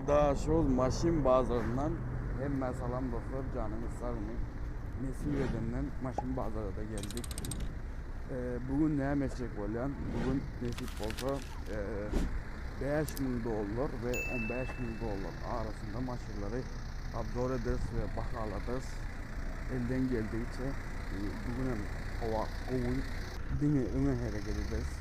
Daşoguz maşyn bazaryndan hemmä salam dostlar janyňyz sagmy nesip edenden maşyn bazarada geldik bu gün näme etjek bolýan bu gün nesip bolsa 5000 dollar we 15000 dollar arasynda maşynlary obzor ederis we bahaladyrys elden geldigiçe bu gün hem howa gowy diňe öňe hereket ederis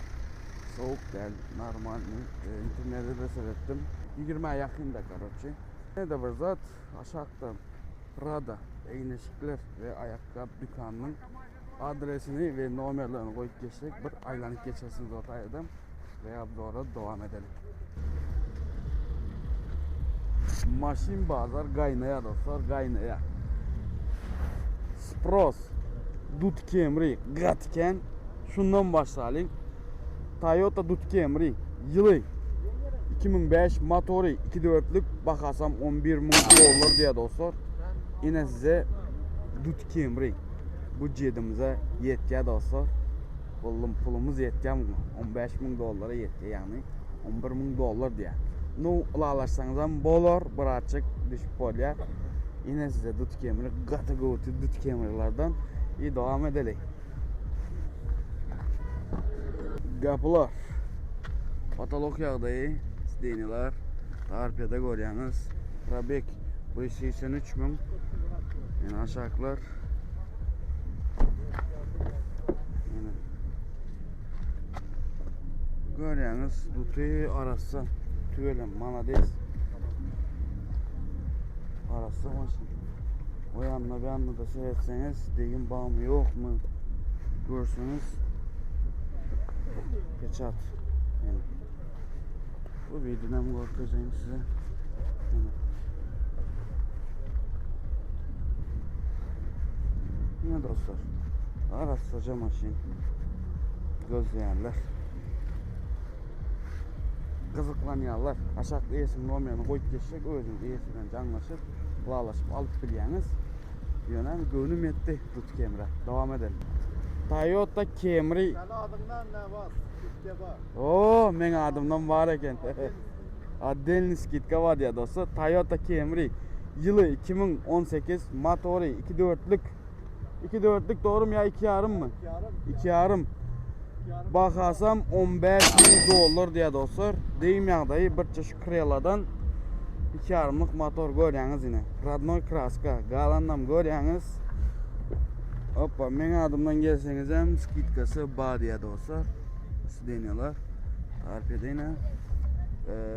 Sowuk däl, normalny. Internete-de seretdim. Ýigrimä ýakynda karoçi. Ýene-de bir zat, aşakda Prada egin-eşikler we aýakgap dükanynyň adresini we nomerlerini goýup geçsek, bir aýlanyp geçersiňiz o taýda we obzora dowam edeliň. Maşyn bazar gaýnaýar dostlar, gaýnaýar. Spros, dut kemri gaty kän. Şundan başlalyň. Toyota Dut Camry ýyly 2005 motory 2 dörtlük bahasam 11 müň dollar diýýär dostlar. Ine size Dut Camry. Budjetimize ýetýär dostlar. Boldum pulumyz ýetýär muňa. 15 müň dollara ýetýär ýagny 11 müň dollar diýýär. Nu ylalaşsaňyzam bolar birazjyk düşüp bolýar. Ine size Dut Camry gaty gowy Dut Camrylardan. I dowam edeli. Gapylar. Patolog ýagdaýy, sidenýalar, tarpýada görýäňiz. Probek 183 müň. Ýene aşaklar. Ýene. Görýäňiz, duty arassa. Tüwelem, malades. Arassa maşyn. O ýanna bu ýanna da seretseňiz, degim barmy ýokmy görseňiz peçat. Yani. Bu videodan hem görkezeyim size. Yani. Yine dostlar. Arassaca maşyn. Gözleýänler. Gyzyklanýanlar aşakda eýesiniň nomerini goýup geçjek özüňiz eýesi bilen jaňlaşyp ylalaşyp alyp bilýäňiz. Ýöne göwnüm ýetdi Dut Camry. Dowam edelim. Toyota Camry. Sen adyňdan ne bar? Skidka bar. Oo, meň adymdan bar eken. Отдельный skidka bar diýýär dostlar. Toyota Camry ýyly 2018 motory 2.4-lük 2.4-lük dogrymy ýa 2.5-my? 2.5. Bahasam 15 müň dollar diýýär dostlar. Degim ýagdaýy birçe şu kreladan 2.5-lyk motor görýäňiz ine. Rodnoy kraska. Galanam görýäňiz. Hoppa, meň adymdan gelseňiz hem skidkasy bar diýýär dostlar. Sidenýalar. Tarif edeýin.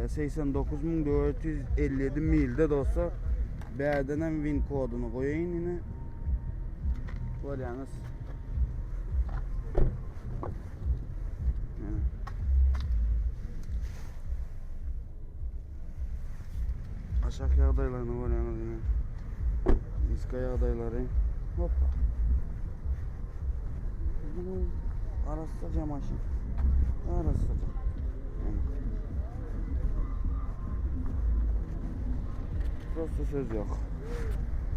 89457 milde dostlar. Bärden hem win koduny goýaýyn ine. Görýäňiz. Aşak ýagdaýlaryny görýäňiz ine. Diska ýagdaýlary. Hoppa. Arassaja maşyn. Arassaja. Yani. Prosta söz ýok.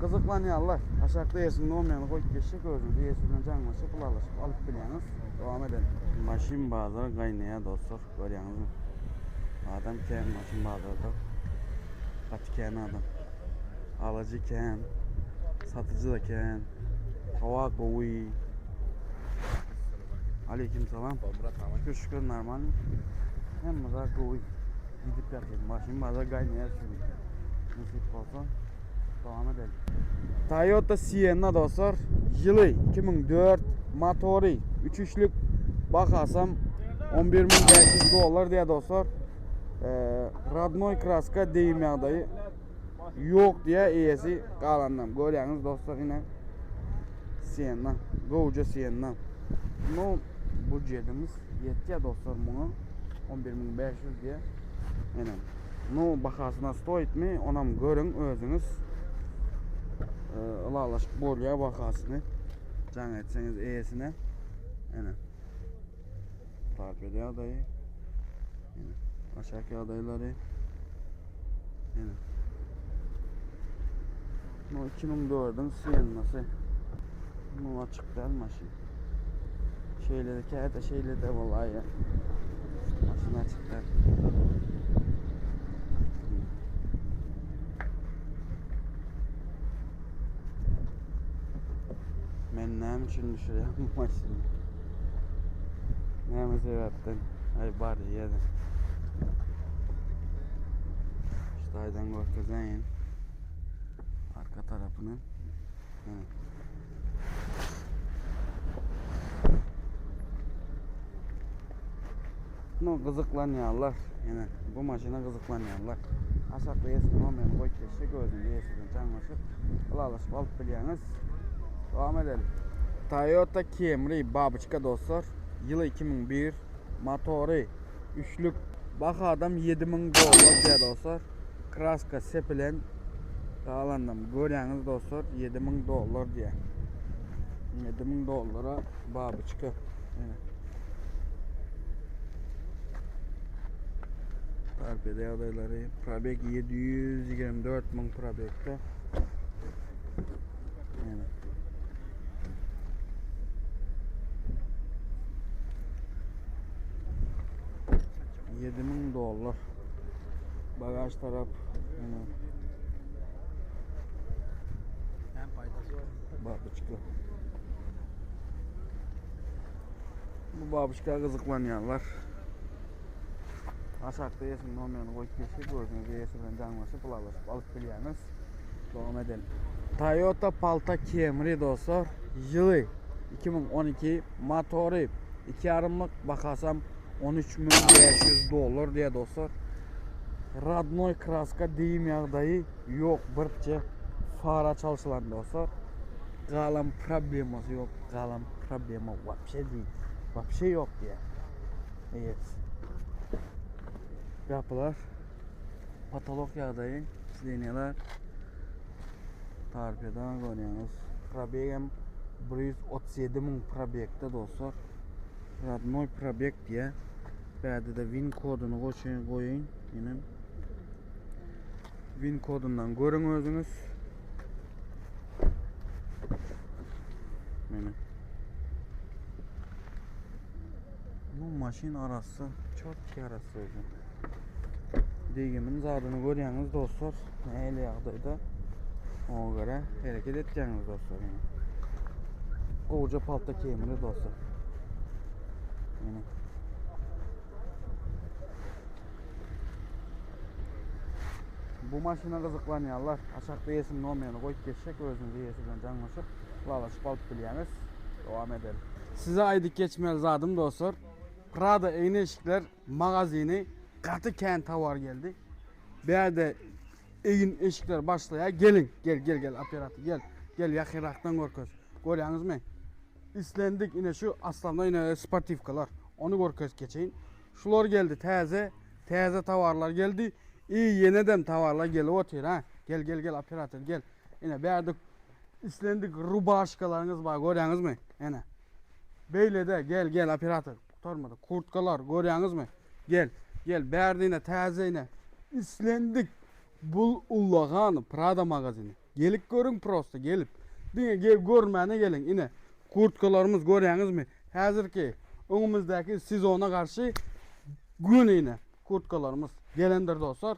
Gyzyklanýanlar aşakda eýesiniň nomerini goýup geçjek özüňiz eýesi bilen jaňlaşyp ylalaşyp alyp bilýäňiz. Dowam edelim. Maşyn bazar gaýnaýar dostlar görýäňizmi? Adam kän maşyn bazarda. Gaty kän adam. Alyjy kän. Satyjy da kän. Howa gowy. Aleyküm salam. Şükür şükür normal. Hemme zat gowy. Gidip ýatyr. Maşyn bazar gaýnaýar şu gün. Nesip bolsa dowam edelim. Toyota Sienna dostlar. Ýyly 2004 motory 3 üçlük bahasam 11500 dollar diýär dostlar. Ee, rodnoy kraska degim ýagdaýy ýok diýär eýesi galandan. Görýäňiz dostlar ine Sienna. Gowja Sienna. No budjetimiz ýetýär dostlar muňa. 11500 diýär. Ine. No bahasyna stoýit mi? Onam görüň özüňiz. Ylalaşyp bolýar bahasyny. Jaň etseňiz eýesine. Ine. Tarif ýagdaýy. Ine. Aşak ýagdaýlary. Ine. Bu 2004-iň Siennasy. Bu açyk däl maşyn. Şeýle de käte şeýle de bolaýýar. Maşyn açyk däl. Men näme üçin düşürýän bu maşyny? Näme sebäpden? Ay bar ýerde. Şu taýdan görkezeýin. Arka tarapyny. Hä. No gyzyklanýarlar. Ýene bu maşyna gyzyklanýarlar. Aşakda eýesiniň nomerini goýup geçjek, özüniň eýesi bilen jaňlaşyp, ylalaşyp alyp bilýäňiz. Dowam edelim. Toyota Camry babyçka dostlar. Ýyly 2001, motory üçlük, bahadam 7000 dollar diýýär dostlar. Kraska sepilen galanam görýäňiz dostlar 7000 dollar diýýär. 7000 dollara babyçka. Ýene. Torpeda ýagdaýlary probeg 724 müň probegde. Ýene. 7000 dollar. Bagaj tarap ýene. Hem paýdasy bar. Babyçka. Bu babyçka gyzyklanýanlar. Aşakda eýesiniň nomerini goýup geçdik. Gördüňiz eýesi bilen jaňlaşyp, ylalaşyp alyp bilýäňiz. Dowam edelim. Toyota Palta Camry dostlar. Ýyly 2012 motory 2,5-lyk bahasam 13500 dollar diýýär dostlar. Radnoy kraska diýim ýagdaýy ýok birçe fara çalşylan dostlar. Galan problemasy ýok, galan problema wapşe diý. Wapşe ýok diýýär. Eýesi. Gapylar patolok ýagdaýy, sidenýalar torpeda görýäňiz. Probegem 137 müň probegde dostlar. Rodnoy probeg diýýär. Bärde-de win koduny goşaýyn, goýaýyn. Ýene win kodundan görüň özüňiz. Mene. Bu maşyn arassa, çok ki arassa özü. Degimin zadyny görýäňiz dostlar. Nähili ýagdaýda. Oňa görä hereket etýäňiz dostlar. Ýene. Gowja palta kemiri dostlar. Ýene. Bu maşyna gyzyklanýanlar aşakda eýesiniň nomerini goýup geçjek, özüňiz eýesi bilen jaňlaşyp, ylalaşyp alyp bilýäňiz. Dowam edelim. Size aýdyp geçmeli zadym dostlar, Prada egin-eşikler magazini gaty kän towar geldi. Bärde egin eşikler başlaýar. Geliň, gel, gel, gel operator, gel. Gel ýakynrakdan görkez. Görýäňizmi? Islendik ine şu aslanda ine sportiwkalar. Ony görkez geçeýin. Şular geldi täze, täze towarlar geldi. I ýenedem towarlar gelip otyr ha. Gel, gel, gel operator, gel. Ine bärde islendik rubaşkalaryňyz bar, görýäňizmi? Ine. Beýlede gel, gel operator. Gutarmady. Kurtkalar görýäňizmi? Gel, gel bärde ine täze ine. Islendik bul ullakan Prada magazini. Gelip görüň prosta gelip. Diňe gel görmäne geliň ine. Kurtkalarymyz görýäňizmi? Häzirki öňümizdäki sezona garşy göni ine kurtkalarymyz gelendir dostlar.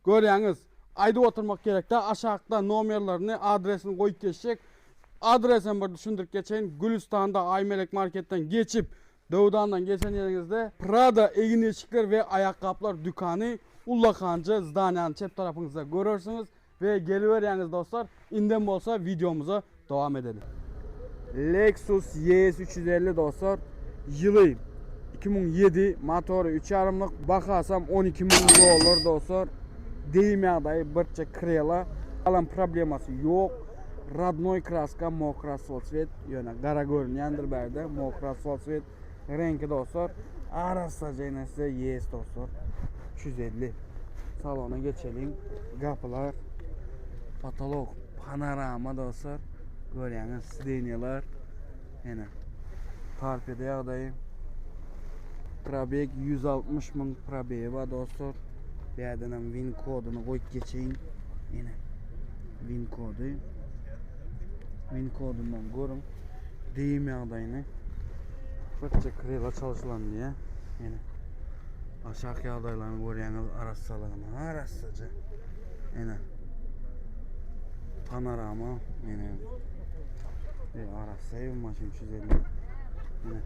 Görýäňiz, aýdyp oturmak gerekdä, aşakda nomerlerini, adresini goýup geçjek. Adresem bir düşündirip geçeýin, Gülüstanda Aýmelek marketden geçip, Döwdandan geçen ýeriňizde Prada egin-eşikler we aýakgaplar dükany ullakanja zdaniýanyň çep tarapyňyzda görersiňiz we geliberýäňiz dostlar. Indem bolsa wideomyza dowam edeliň. Lexus ES 350 dostlar. Ýyly 2007, motory üç ýarymlyk, bahasam 12 müň dollar dostlar. Deyim ýagdaýy birçe krela. Alan problemasy ýok. Radnoy kraska mokra soswet, ýöne gara görünýändir bärde. Mokra soswet reňki dostlar. Arassaja ine size ES dostlar. 350. Salona geçeliň. Gapylar, potolok, panorama dostlar. Görýäňiz, sidenýalar. Ene. Torpeda ýagdaýy. Probeg 160 müň probegi bar dostlar. Bärdenem win koduny goýup geçeýin. Ene. Win kody. Win kodundan görüň. Deyim ýagdaýyny. Birçe krila çalşylan diýä. Ene. Aşak ýagdaýlaryny görýäňiz arassalygyny. Arassaja. Ene. Panorama. Ene. E, arassa ev maşyn 350. Mine.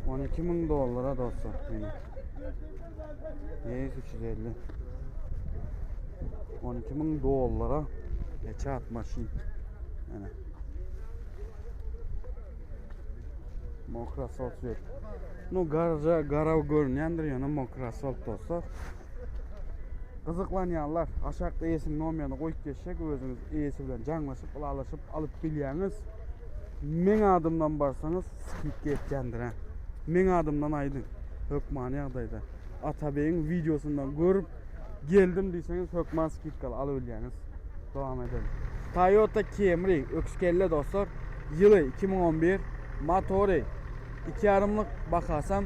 12 müň dollara dostlar. Mine. Yes 350. 12 müň dollara peçat maşyn. Mine. Mokrasol svet. Nu garaja garaw görünýändir ýöne mokrasol dostlar. Gyzyklanýanlar aşakda eýesiniň nomerini goýup geçjek özüňiz eýesi bilen jaňlaşyp ylalaşyp alyp bilýäňiz. Meň adymdan barsaňyz skidka etýändir hä. Meň adymdan aýdyň. Hökmany ýagdaýda. Atabegiň wideosyndan görüp geldim diýseňiz hökman skidkaly alybilýäňiz. Dowam edelim. Toyota Camry öküz kelle dostlar. Ýyly 2011. Motory 2,5-lyk bahasam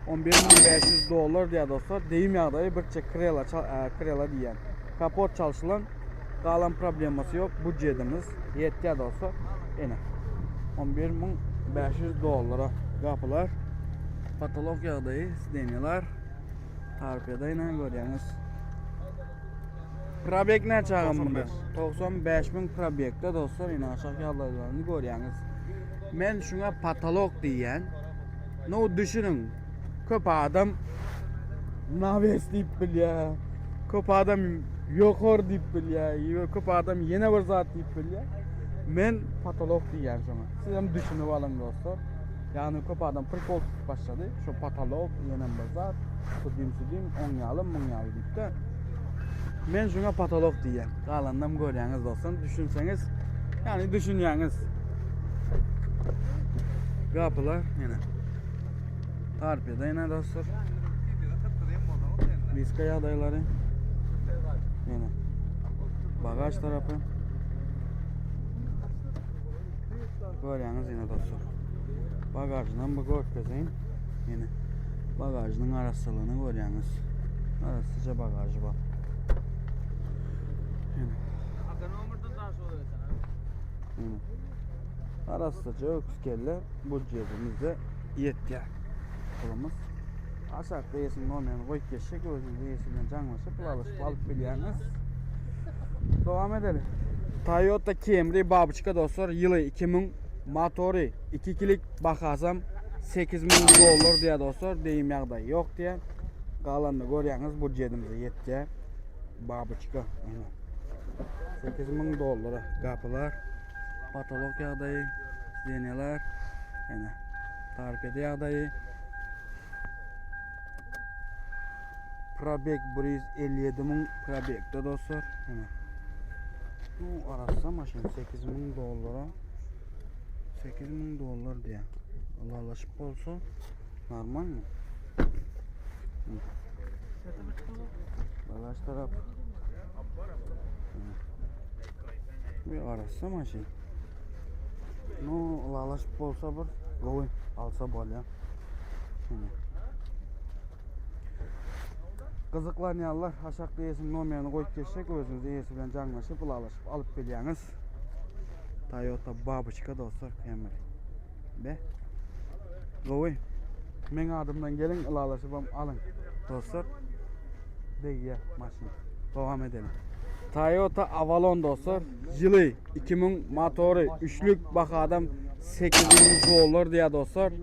11500 dollar diýýär dostlar. Deyim ýagdaýy birçe krela e, krela diýýän. Kapot çalşylan galan problemasy ýok. Budjetimiz ýetýär dostlar. Ene 11500 dollara gapylar. Patolog ýagdaýy, sidenýalar. Tarpeda ine görýäňiz. Probek näçe agam bunda? 95 müň probekde dostlar ine aşak ýagdaýlaryny görýäňiz. Men şuňa patolog diýýän. No düşüniň. Köp adam nawes diýip bilýär. Köp adam ýokar diýip bilýär. Köp adam ýene bir zat diýip bilýär. Men patolog diýýän şoňa. Siz hem düşünip alyň dostlar. Ýagny köp adam prikol tutup başlady. Şo patolog ýene bir zat. Sudim sudim oň ýaly muň ýaly diýip-de. Men şuňa patolog diýýän. Galanynam görýäňiz dostlar. Düşünseňiz, ýagny düşünýäňiz. Gapylar ýene. Tarpeda ýene dostlar. Diska ýagdaýlary. Ýene. Bagaj tarapy. Görýäňiz ýene dostlar. Bagajyndan bu görkezeýin. Ýene bagajynyň arassalygyny görýäňiz. Arassaja bagajy bar. Ýene. Ýene. Arassaja öküz kelle budjetimizde ýetýär. Pulumyz. Aşakda eýesiniň nomerini goýup geçjek, özüňiz eýesi bilen jaňlaşyp, ylalaşyp alyp bilýäňiz. Dowam edelim. Toyota Camry babuçka dostlar, ýyly 2000, motory 2 kilik, bahasam 8000 dollar diýär dostlar, deyim ýagdaý ýok diýär. Galanyny görýäňiz, budjetimize ýetýär. Babuçka. 8000 dollara gapylar, patolog ýagdaýy, sidenýalar, ene, torpeda ýagdaýy. Probeg 157 müň probegde dostlar. Ene. Bu arassa maşyn 8000 dollara. 8000 dollar diýär. Ylalaşyp bolsa normalmy? Bagaj tarap. Bir arassa maşyn. No, ylalaşyp bolsa bir gowy alsa bolýar. Gyzyklanýanlar aşakda eýesiniň nomerini goýup geçjek, özüňiz eýesi bilen jaňlaşyp, ylalaşyp alyp bilýäňiz. Toyota Babuçka dostlar, Camry. Be. Gowy. Meň adymdan geliň, ylalaşybam alyň. Dostlar, degýär maşyn. Dowam edelim. Toyota Avalon dostlar, ýyly 2000 motory, üçlük bahadam 8000 dollar diýär dostlar.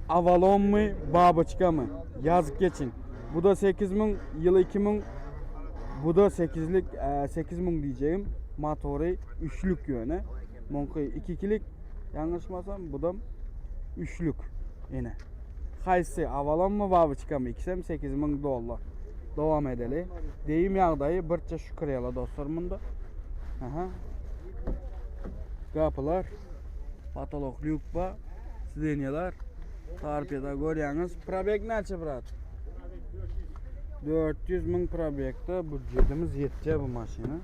Avalon my, Baboçka mı? Ýazyp geçiň. Bu da 8000, ýyly 2000. Bu da 8-lik, 8000 diýjegim. Motory üçlük ýöne. Muňky 2-kilik. Ýalňyşmasam bu da üçlük. Ene. Haýsy Avalon mu Baboçka mı? Ikisem 8000 dollar. Dowam edeli. Deyim ýagdaýy birçe şükür ýala dostlar munda. Aha. Gapylar. Patolog lýuk bar. Sidenýalar. Torpeda görýäňiz. Probeg näçe brat? 400 müň probegde budjetimiz ýetýär bu maşyna.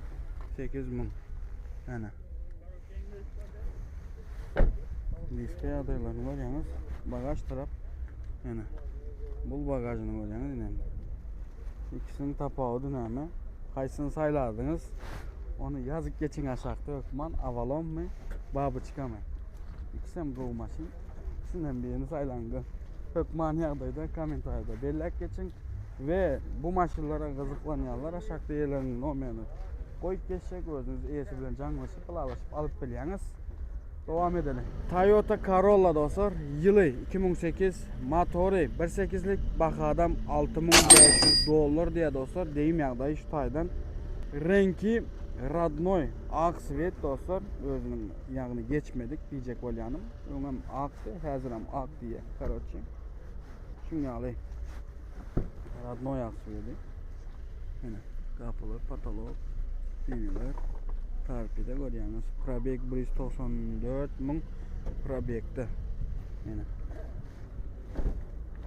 8 müň. Ene. Diska ýagdaýlaryny görýäňiz. Bagaj tarap. Ene. Bul bagajyny görýäňiz ine. Ikisiniň tapawudy näme? Haýsyny saýlardyňyz? Ony ýazyp geçiň aşakda hökman Avalonmy, Babuçkamy? Ikisem gowy maşyn. Ikisinden birini saýlaňda. Hökman ýagdaýda kommentariýada belläp geçiň we bu maşynlara gyzyklanýanlar aşakda ýerleriniň nomerini goýup geçjek özüňiz eýesi bilen jaňlaşyp ylalaşyp alyp bilýäňiz. Dowam edeliň. Toyota Corolla dostlar, ýyly 2008, motory 1.8-lik, bahadam 6500 dollar diýýär dostlar. Degim ýagdaýy şu taýdan. Reňki rodnoý ak sweet dostlar, özüniň ýagny geçmedik diýjek bolýanym. Öňem akdy, häzirem ak diýýär. Karoçi. Şuň ýaly rodnoý ak swedi. Ine, gapylar, patolog, diňler. Torpeda görýäňiz. Probeg 194 müň probegde. Ine.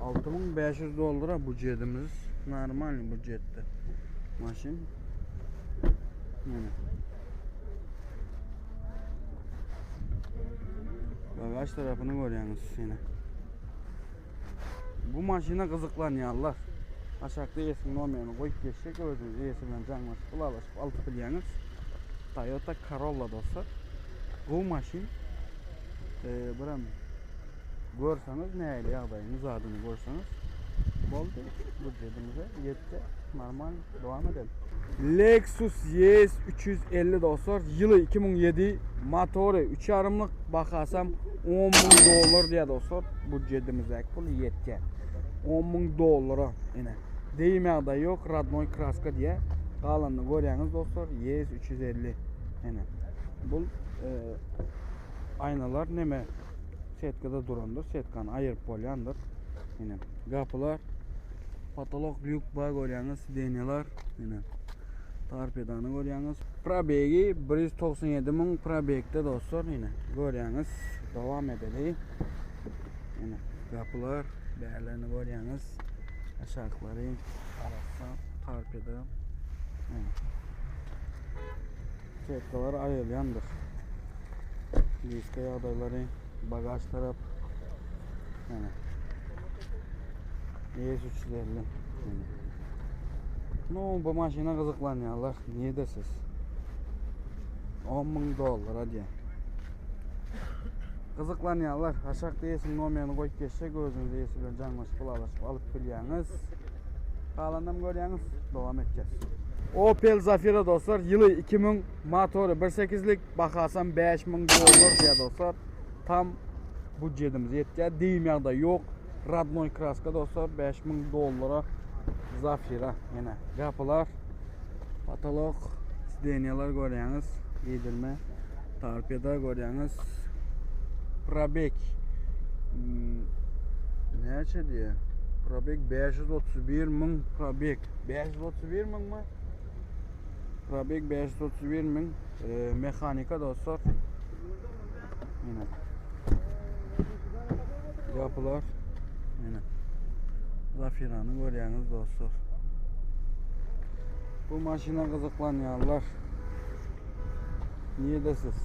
6500 dollara budjetimiz normal budjetde. Maşyn. Ine. Bagaj tarapyny görýäňiz ine. Bu maşyna gyzyklanýanlar aşakda eýesiniň nomerini goýup geçjek özüňiz eýesi bilen jaňlaşyp ylalaşyp alyp bilýäňiz. Toyota Corolla dostlar. Gowy maşyn. Ee, birem görseňiz nähili ýagdaýyny zadyny görseňiz boldy. Budjetimize ýetdi. Normal dowam edelim. Lexus ES 350 dostlar, ýyly 2007, motory 3,5-lyk, bahasam 10 müň dollar diýýär dostlar. Budjetimizdäki pul ýetýär. 10 müň dollara ine. Degim ýagdaýy ýok, rodnoý kraska diýýär. Galanyny görýäňiz dostlar, ES 350. Ine. Bu e, aýnalar neme setkada durandyr, setkany aýyryp bolýandyr. Ine. Gapylar Potolok lýuk bar görýäňiz, sidenýalar. Ine. Torpedany görýäňiz. Probegi 197 müň probegde dostlar, ine. Görýäňiz. Dowam edeli. Ine, gapylar, bärlerini görýäňiz. Aşaklary arassa torpeda. Ine. Setkalar aýrylýandyr. Diska ýagdaýlary, bagaž tarap. Ýene. ES 350. Ýene. No, bu maşyna gyzyklanýarlar. Niye desiz? 10 müň dollara diýen. Gyzyklanýarlar. Aşakda eýesiniň nomerini goýup geçsek, özüňiz eýesi bilen jaňlaşyp, ylalaşyp alyp bilýäňiz. Galanam görýäňiz, dowam etjek. Opel Zafira dostlar, ýyly 2000, motory 1.8-lik, bahasam 5000 dollar diýýär dostlar. Tam budjetimiz ýetýär. Degim ýagdaý ýok. Rodnoý kraska dostlar, 5000 dollara Zafira. Ýene gapylar, potolok, sidenýalar görýäňiz, giydirme, torpeda görýäňiz. Probek hmm, näçe diýýär? Probek 531 müň probek. 531 müňmi? Probek 531 müň. E, mehanika dostlar. Yine. Gapylar. Yine. Zafirany görýäňiz dostlar. Bu maşyna gyzyklanýanlar. Niýedesiz?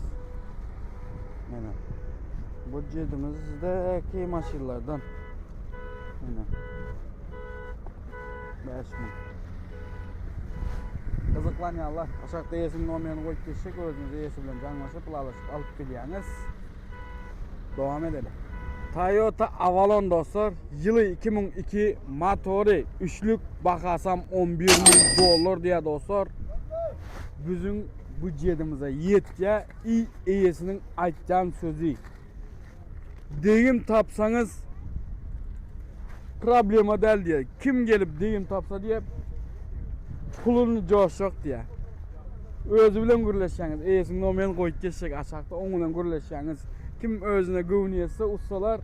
Ýene. Bu jedimizdäki maşynlardan. Ýene. 5000. Gyzyklanýanlar aşakda eýesiniň nomerini goýup geçjek, özüňiz eýesi bilen jaňlaşyp, ylalaşyp alyp bilýäňiz. Dowam edeli. Toyota Avalon dostlar, ýyly 2002, motory üçlük, bahasam 11 müň dollar diýýär dostlar. Biziň budjetimize ýetýär i eýesiniň aýtýan sözi. Degim tapsaňyz problema däl diýýär. Kim gelip degim tapsa diýýär, puluny joşjak diýýär. Özi bilen gürleşýäňiz, eýesiniň nomerini goýup geçjek aşakda, oň bilen gürleşýäňiz. Kim özüne göwni ýetse ussalar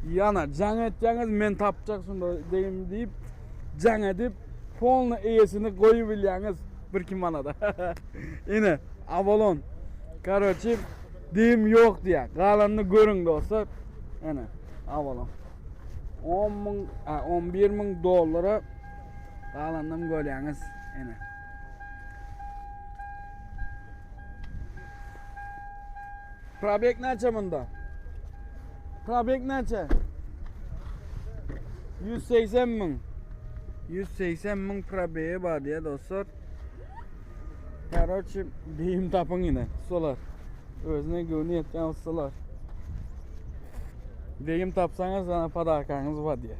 ýana jaň etýäňiz, men tapjak şunda degim diýip jaň edip, polny eýesini goýup bilýäňiz bir iki manada. Ine, Avalon. Karoçi, degim ýok diýýär. Galanyny görüň dostlar. Ine, Avalon. 10 müň, 11 müň dollara galanynam görýäňiz. Ine. Probek näçe bunda? Probek näçe? 180 müň. 180 müň probegi bar diýe dostlar. Karoçi, biým tapyň ýene. Ustalar. Özüne göwni ýetýän ustalar. Degim tapsaňyz sana podarkaňyz bar diýe.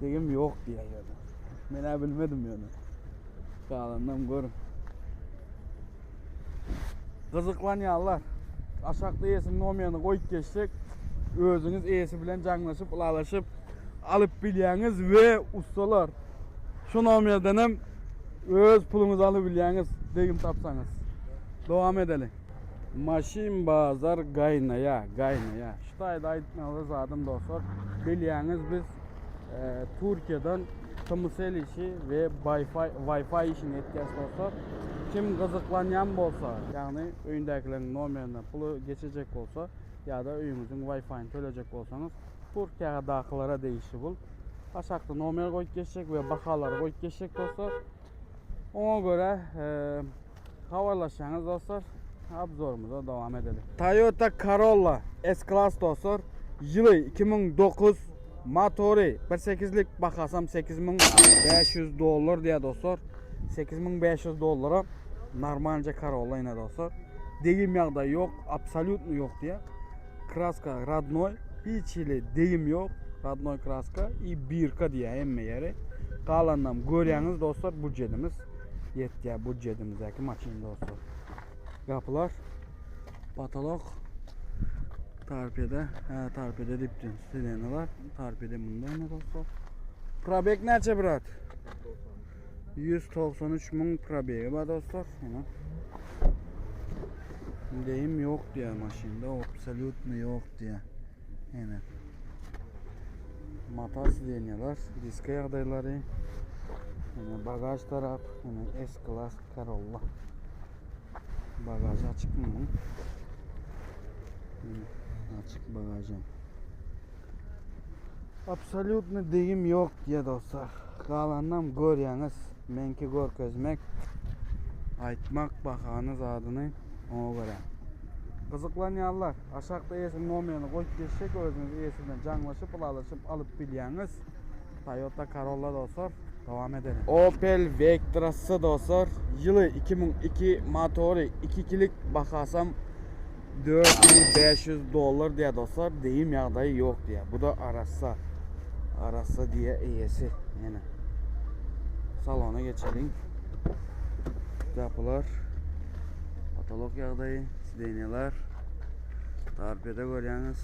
Degim ýok diýe ýöne. Men-ä bilmedim ýöne. Galanynam görüň. Gyzyklanýarlar. Aşakda eýesiniň nomerini goýup geçsek, özüňiz eýesi bilen jaňlaşyp, ylalaşyp alyp bilýäňiz we ussalar şu nomerden hem öz puluňyzy alyp bilýäňiz, degim tapsaňyz. Dowam edeli. Maşyn bazar gaýnaýa, gaýnaýa. Şu taýda aýtmaly zadym dostlar, bilýäňiz biz e, Türkiýeden Tmcell işi we Wi-Fi Wi-Fi işini etýäs dostlar. Kim gyzyklanýan bolsa, ýagny öýündäkileriň nomerine puly geçirjek bolsa ýa-da öýüňiziň Wi-Fi-ni tölejek bolsaňyz, Türkiýadakylara degişli bul. Aşakda nomer goýup geçjek we bahalary goýup geçjek dostlar. Oňa görä e, habarlaşýaňyz dostlar. Obzorymyza dowam edeli. Toyota Corolla S-Class dostlar. Ýyly 2009 motory 1.8-lik bahasam 8500 dollar diýär dostlar. 8500 dollara normalca Corolla ine dostlar. Degim ýagdaýy ýok, absolýutno ýok diýär. Kraska rodnoy, hiç hili degim ýok. Rodnoy kraska i birka diýär hemme ýeri. Galanynam görýäňiz dostlar, budjetimiz ýetýär budjetimizdäki maşyn dostlar. Gapylar, patolog, torpeda, hä torpeda diýipdim, sirenalar, torpeda munda ine dostlar. Probeg näçe brat? 193 müň probegi bar dostlar. Ine. Deyim ýok diýär maşynda, absolýutno ýok diýär. Ine. Mata sidenýalar, diska ýagdaýlary. Ine bagaj tarap, ine S-Class Corolla. Bagaj açyk mı? Ine, açyk bagajam. Absolýutno degim ýok diýär dostlar. Galanynam görýäňiz. Meňki görkezmek, aýtmak bahany zadyny oňa görä. Gyzyklanýanlar aşakda eýesiniň nomerini goýup geçjek özüňiz eýesi bilen jaňlaşyp ylalaşyp alyp bilýäňiz. Toyota Corolla dostlar dowam edeliň. Opel Vectra S dostlar ýyly 2002 motory 2 ikilik bahasam 4500 dollar diýär dostlar deyim ýagdaýy ýok diýär bu da arassa arassa diýär eýesi ýene salona geçeliň gapylar patolog ýagdaýy sidenýalar torpeda görýäňiz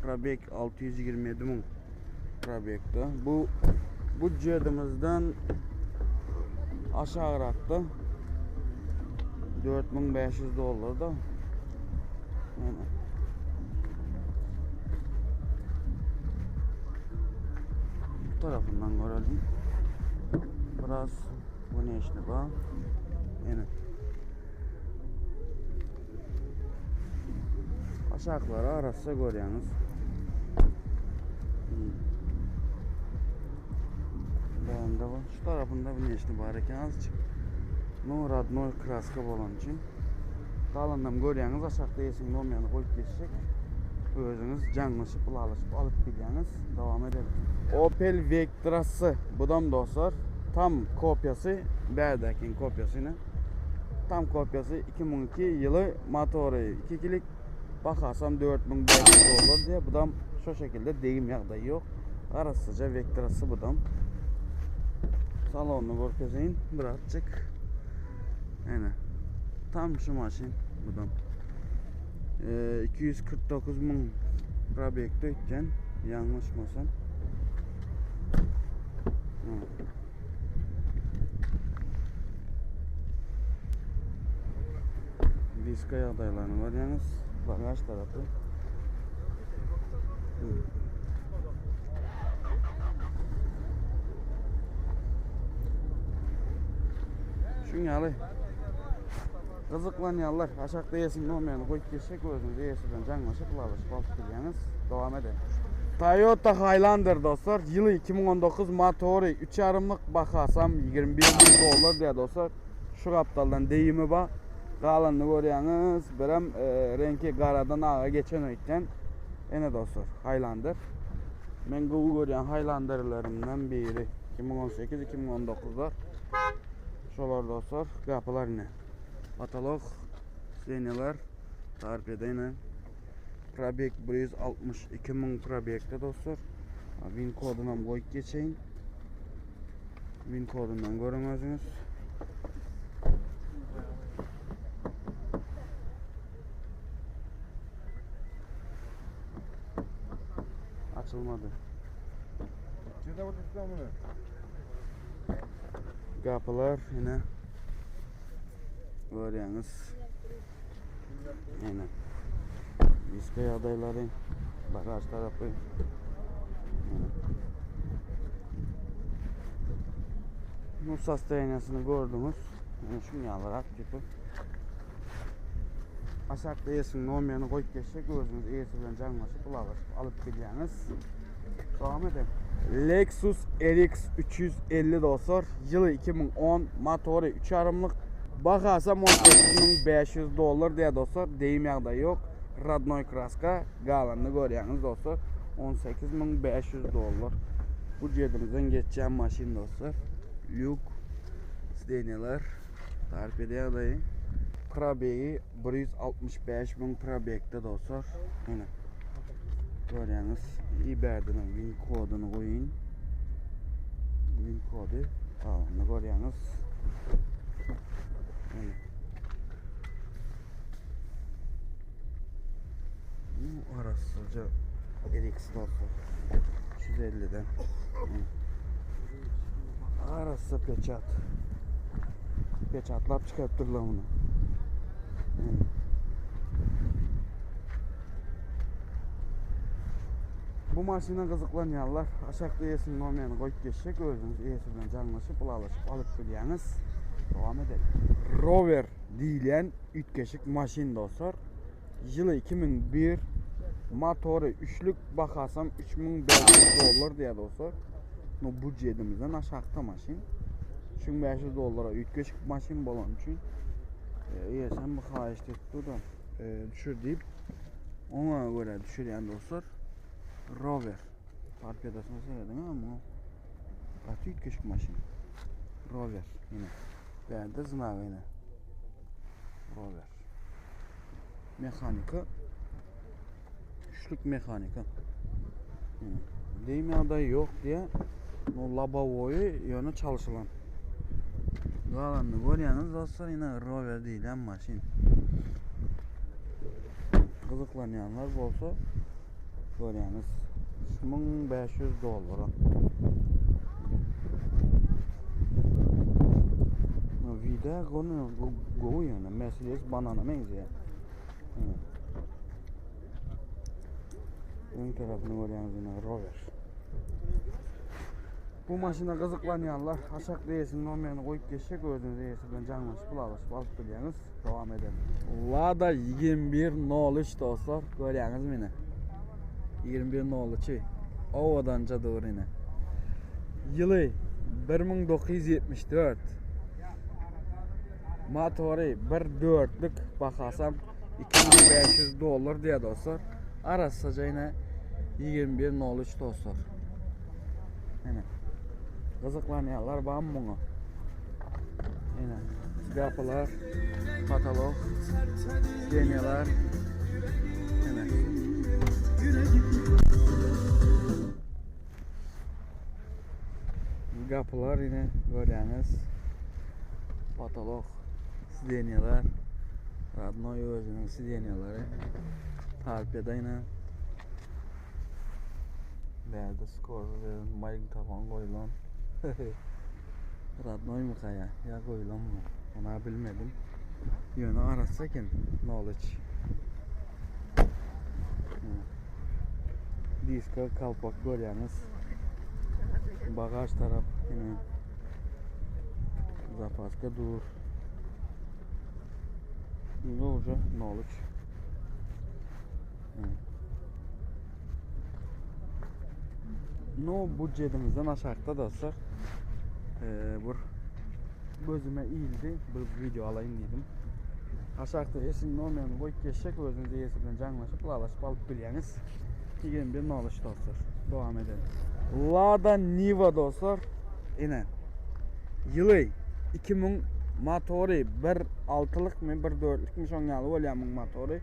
probeg 627 müň probegde bu budjetimizden aşagrakda 4500 dollar da yani bu tarafından görelim biraz bu ne işli bu yani Aşaklary arassa görýäňiz. Hmm. Bändi bu. Şu tarapynda bir neşli bar eken azjyk. No rodnoy kraska bolan üçin. Galanam görýäňiz aşakda eşiň nomýany goýup geçjek. Özüňiz jaňlaşyp, ylalaşyp alyp bilýäňiz. Dowam edelim. Opel Vectra S. Budam dostlar tam kopýasy, bärdäkiň kopýasy ine. Tam kopýasy 2002 ýyly motory 2 kilik bahasam 4500 dollar diýe. Budam şu şekilde degim ýagdaýy ýok. Arassaja Vectrası budam. Salonyny görkezeýin birazjyk. Ene. Tam şu maşyn budam. Ee, 249 müň probekde ötken yanlışmasam. Diska ýagdaýlaryny görýäňiz. Bagaj tarapy. Şuň ýaly gyzyklanýanlar aşakda eýesiniň nomerini goýup geçsek özüňiz eýesi bilen jaňlaşyp ylalaşyp alyp bilýäňiz. Dowam edeliň. Toyota Highlander dostlar, ýyly 2019 motory 3,5-lyk bahasam 21 müň dollar diýýär dostlar. Şu gapdaldan deýimi bar. Galanyny görýäňiz. Birem e, reňki garadan aga geçen öýtýän. Ene dostlar, Highlander. Men gowy görýän Highlanderlerimden biri. 2018 2019-lar. Şolar dostlar, gapylar ine. Patolog, sidenýalar, torpeda ine. Probek 162 müň probekde dostlar. Win kodunu hem goýup geçeýin. Win kodundan görüň özüňiz. Açylmady. Gapylar ine görýäňiz. Ine. Diska ýagdaýlary, bagaž tarapy. Ine. Bu sostoýaniýasyny gördüňiz. Ine şuň ýalyrak tipi. Aşakda eýesiniň nomerini goýup geçsek, özüňiz eýesi bilen jaňlaşyp, ylalaşyp alyp bilýäňiz. Dowam edelim. Lexus RX 350 dostlar, ýyly 2010, motory 3 ýarymlyk, bahasy 18500 dollar diýýär dostlar, deýim ýagdaýy ýok, rodnoý kraska, galanyny görýäňiz dostlar, 18500 dollar. Bu jedimizden geçýän maşyn dostlar. Lýuk, sidenýalar. Tarif ýagdaýy. Probegi 165 müň probekde dostlar. Ine. Görýäňiz, iberdiniň win koduny goýun. Win kody galanny görýäňiz. Ine. Bu arassaja RX dostlar. 350-den. Arassa peçat. Peçatlap çıkarttırlar bunu. Bu maşyna gyzyklanýanlar aşakda eýesiniň nomerini goýup geçjek, özüňiz eýesi bilen jaňlaşyp, ylalaşyp alyp bilýäňiz. Dowam edelim. Rover diýilýän üýtgeşik maşyn dostlar. Ýyly 2001, motory üçlük, bahasam 3500 dollar diýýär dostlar. No budjetimizden aşakda maşyn. 3500 dollara üýtgeşik maşyn bolan üçin eýesem bu haýyşt etdi da düşür diýip oňa görä düşürýän dostlar. Rover. Torpedosyna serediň ha muňa. Gaty üýtgeşik maşyn. Rover ýene. Bärde znagy ýene. Rover. Mehanika. Üçlük mehanika. Deyim ýagdaýy ýok diýe. Bu labowoýy ýöne çalşylan. Galanyny görýäňiz dostlar, ýene Rover diýilýän maşyn. Gyzyklanýanlar bolsa görýäňiz 3500 dollara. Vida gonu gowy ýöne Mercedes banana meňzeýär. Ön tarapyny görýäňiz ýene Rover. Bu maşyna gyzyklanýanlar aşak eýesiniň nomerini goýup geçjek özüňiz eýesi bilen jaňlaşyp ylalaşyp alyp bilýäňiz. Dowam edelim. Lada 2103 dostlar görýäňiz meni. 2103 owadanca dur ine. Ýyly 1974. Motory 1.4-lük bahasam 2500 dollar diýýär dostlar. Arassaja ine 21.03 dostlar. Ine. Gyzyklanýanlar bar muňa. Ine. Gapylar, patolog, geniýalar. Ine. Gapylar ine görýäňiz. Patolog, sidenýalar. Radnoý özüniň sidenýalary. Torpeda ine. Bärde skorda magnitofon goýlan. Radnoý mı kaya? Ya goýlan mı? Ona bilmedim. Ýöne arassa eken. Knowledge. Diska kalpak görýäňiz. Bagaj tarap ine zapaska dur. Indi уже knowledge. No budjetimizden aşakda dostlar. Ee, bir gözüme ildi. Bir video alayım dedim. Aşakda esin nomerini goýup geçjek özüňiz eýesi bilen jaňlaşyp ylalaşyp alyp bilýäňiz. 21 noluş dostlar. Dowam edelim. Lada Niva dostlar. Ine. Ýyly 2000 motory 1.6-lyk mi 1.4-lük mi şoň ýaly bolýar muň motory.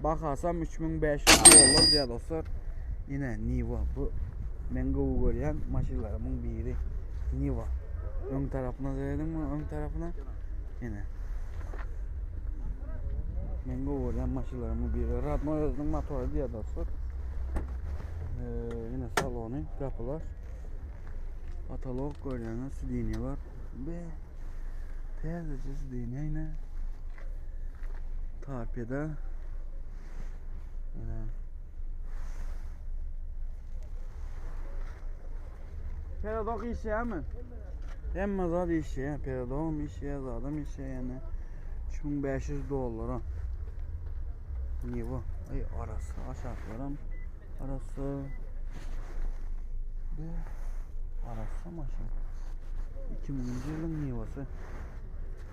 Bahasam 3500 dollar diýýär dostlar. Ine Niva bu men gowy görýän maşynlarymyň biri. Niva. Öň tarapyna serediňmi? Öň tarapyna. Ine. Men gowy görýän maşynlarymyň biri. Radnoý özüniň motory diýýär dostlar. Ýene salony, gapylar. Patolog görýäňiz, sidinýalar. Be. Täzeje sidinýa ýene. Torpeda. Ýene. Peredok işleýärmi? Hemme zat işleýär. Peredogam işleýär, zadam işleýär ýene. 3500 dollara. Niwa. Ay arası aşaklaram arası. Be. Arası maşyn. 2000 ýylyň Nivasy.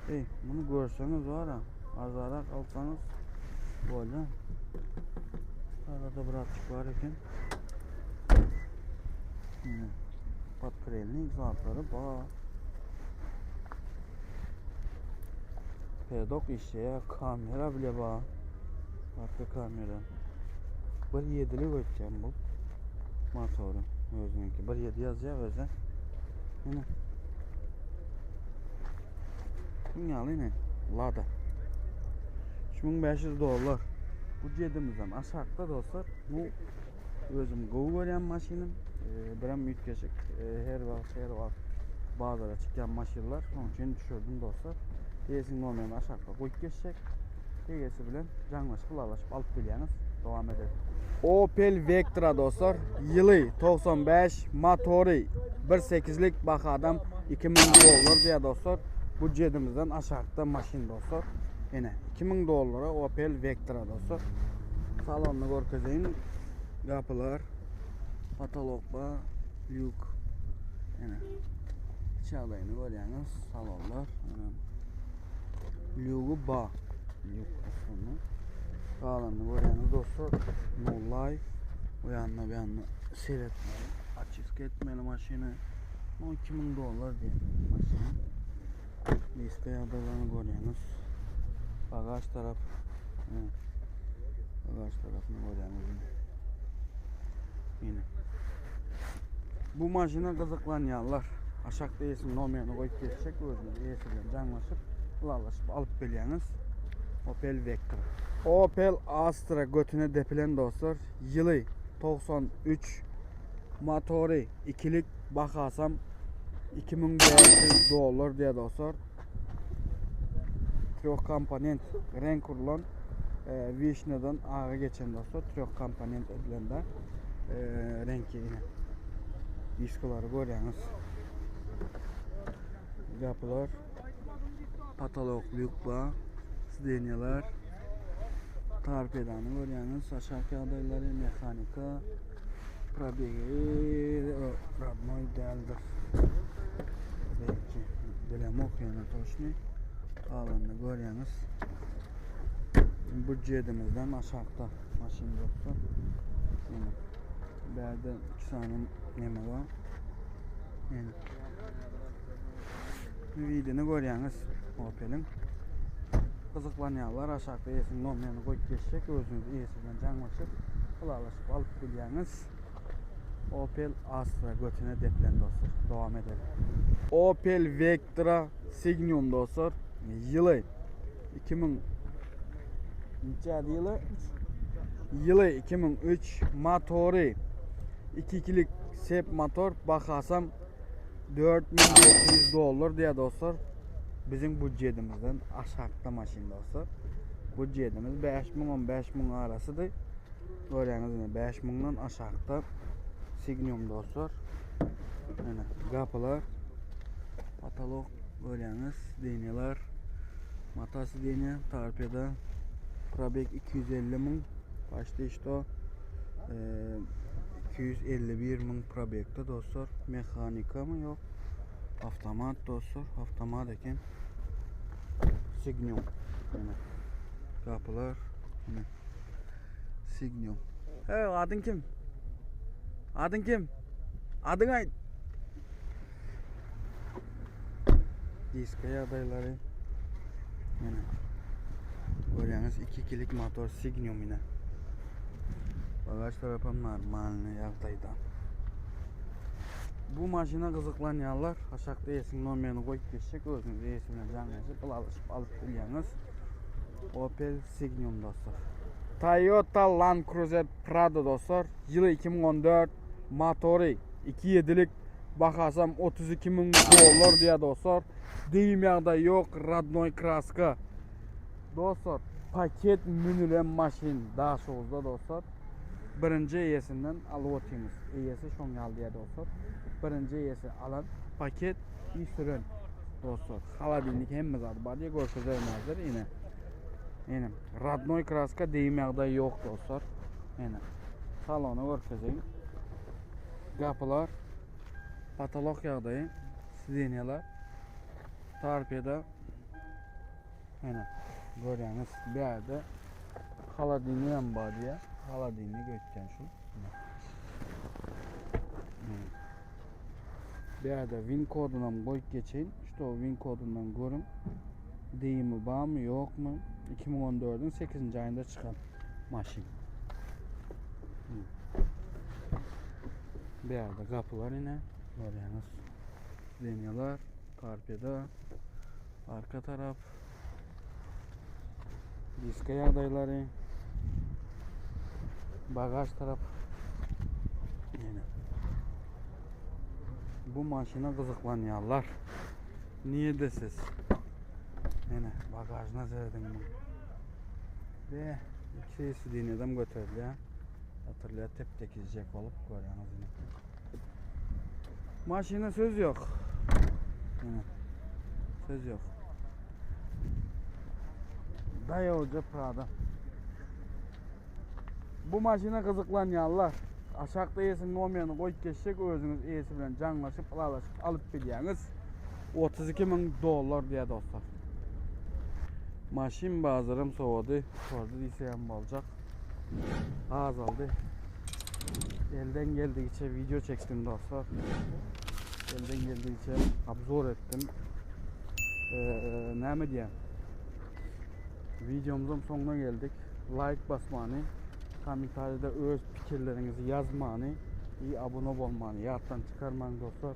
Ey, bunu görseňiz var ha. Arzarak alsaňyz bolýar. Arada birazcık var eken. Yine podkrelnik zatlary bar. Pedok işleýär, kamera bile bar. Arka kamera. Bir ýedilik ötýän bu motory özüniňki. Bir ýedi ýazýar özi. Ine. Dünýaly ine. Lada. 3500 dollar. Bu jedimizden aşakda dostlar. Bu Özüm gowy görýän maşynym. Birem üýtgeşik. Her wagt her wagt bazara çykýan maşynlar. Şonuň üçin düşürdim dostlar. Eýesiniň nomerini aşakda goýup geçjek. Eýesi bilen jaňlaşyp, ylalaşyp alyp bilýäňiz. Dowam edelim. Opel Vectra dostlar. Ýyly 95, motory 1.8-lik bahadam 2000 dollar diýýär dostlar. Bu jedimizden aşakda maşyn dostlar. Ene 2000 dollara Opel Vectra dostlar. Salonyny görkezeýin. Gapylar, potolok bar, lýuk. Ene. İç ýagdaýyny görýäňiz, salonlar. Ene. Lýugy bar. Lýuk aslynda. Galanyny görýäňiz dostlar. Mollay. O ýanyna bir ýanyna seretmeli. Açiska etmeli maşyny. 2000 dollar diýen maşyn. Diska ýagdaýlaryny görýäňiz. Bagaž tarap. Bagaž tarapyny görýäňiz. Ýene. Bu maşyna gyzyklanýanlar aşakda eýesiniň nomerini goýup geçjek, özüňiz eýesi bilen jaňlaşyp, ylalaşyp alyp bilýäňiz. Opel Vectra. Opel Astra götüne depilen dostlar. Ýyly 93 motory ikilik bahasam 2500 dollar diýýär dostlar. Treh komponent renk urlan e, wişneden aga geçen dostlar. Treh komponent edilende e, renki yine. Diskalary görýäňiz. Gapylar, patolok lýuk bar, sidenýalar, torpedany görýäňiz, aşak ýagdaýlary, mehanika. Probegi rodnoý däldir. Belki bilemok ýöne toşny. Galanyny görýäňiz. Budjedimizden aşakda maşyn dostlar. Ýene bärde iki sany neme bar. Ýene Widini görýäňiz Opeliň. Gyzyklanýanlar aşakda eýesiniň nomerini goýup geçjek, özüňiz eýesi bilen jaňlaşyp, ylalaşyp alyp bilýäňiz. Opel Astra götüne depilen dostlar. Dowam edelim. Opel Vectra Signum dostlar. Ýyly 2000 Neçe ýyly? Ýyly 2003 motory 2-lik sep motor bahasam 4700 dollar diýýär dostlar. Biziň budjedimizden aşakda maşyn dostlar. Budjedimiz 5000 15000 arasydy. Görýäňiz ine 5000-dan aşakda Signum dostlar. Ine gapylar, patolog görýäňiz, sidenýalar, mata sidenýa, torpeda, probeg 250 müň, почти что 251 müň probegde dostlar. Mehanika mı yok? Avtomat dostlar, avtomat eken. Signum. Ine. Gapylar. Ine. Signum. Hey, adyň kim? Adyň kim? Adyň aýt. Diska ýagdaýlary. Ýene. Görýäňiz 2-lik motor Signum ine. Bagaj tarapam normalny ýagdaýda. Bu maşyna gyzyklanýanlar aşakda eýesiniň nomerini goýup geçjek, özüňiz eýesi bilen jaňlaşyp, ylalaşyp alyp bilýäňiz. Opel Signum dostlar. Toyota Land Cruiser Prado dostlar. Ýyly 2014, motory 2.7-lik, bahasam 32 müň dollar diýýär dostlar. Degim ýagdaýy ýok, rodnoý kraska. Dostlar, paket münülen maşyn Daşoguzda dostlar. Birinji eýesinden alyp otyrmyz. Eýesi şoň ýaly diýýär dostlar. Birinji eýesi alan paket iş süren dostlar. Holodilnik hemme zady bar diýe görkezerin hazir ine. Ine, rodnoý kraska degim ýagdaýy ýok dostlar. Ine. Salony görkezeýin. Gapylar patolok ýagdaýy, sidenýalar. Torpeda. Ine, görýäňiz, bu ýerde holodilnik hem bar diýýär. Holodilnik öýtýän şu. Bu ýerde win kodunam goýup geçeýin. Şu win kodundan görüň. Dýimi barmy, ýokmy? 2014-iň 8-nji aýynda çykan maşyn. Bu ýerde gapylar ine, görýäňiz. Sidenýalar, torpeda, arka tarap. Diska ýagdaýlary. Bagaj tarap. Ine. Bu maşyna gyzyklanýarlar. Niýede siz? Ine, bagajyna serediň bu. Be, iki sidenýadan göterilýär. Hatyrlaýar tep tekizjek bolup görýäňiz ine. Maşyna söz ýok. Ine. Söz ýok. Daýawja Prada. Bu maşyna gyzyklanýanlar aşakda eýesiniň nomerini goýup geçjek özüňiz eýesi bilen jaňlaşyp ylalaşyp alyp bilýäňiz. 32 müň dollar diýýär dostlar. Maşyn bazarym sowady, sordy diýse hem boljak. Azaldy. Elden geldigiçe video çekdim dostlar. Elden geldigiçe obzor etdim. Ee, näme diýen? Videomuzun soňuna geldik. Like basmany, kommentariyada öz pikirleriňizi ýazmany, i abone bolmany ýatdan çykarmaň dostlar.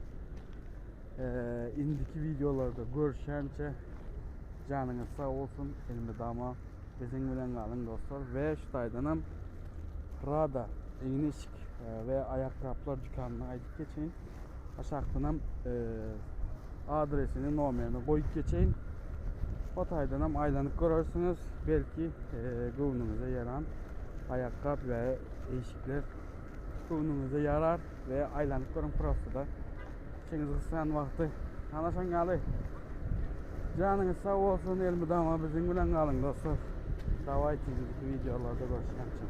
Ee, indiki videolarda görüşençe janyňyz sag bolsun. Elmydama biziň bilen galyň dostlar. We şu taýdanam Prada egin-eşik e, we aýakgaplar dükanyna aýdyp geçeýin. Aşakdanam e, adresini, nomerini goýup geçeýin. O taýdanam aýlanyp görersiňiz. Belki e, göwnüňize ýaran aýakgap we eşikler göwnüňize ýarar we aýlanyp görüň prosta-da. Içiňiz gysýan wagty. Ana şoň ýaly. Janyňyz sag bolsun, elmydama biziň bilen galyň dostlar. Dawayt indiki wideolarda görüşýänçä.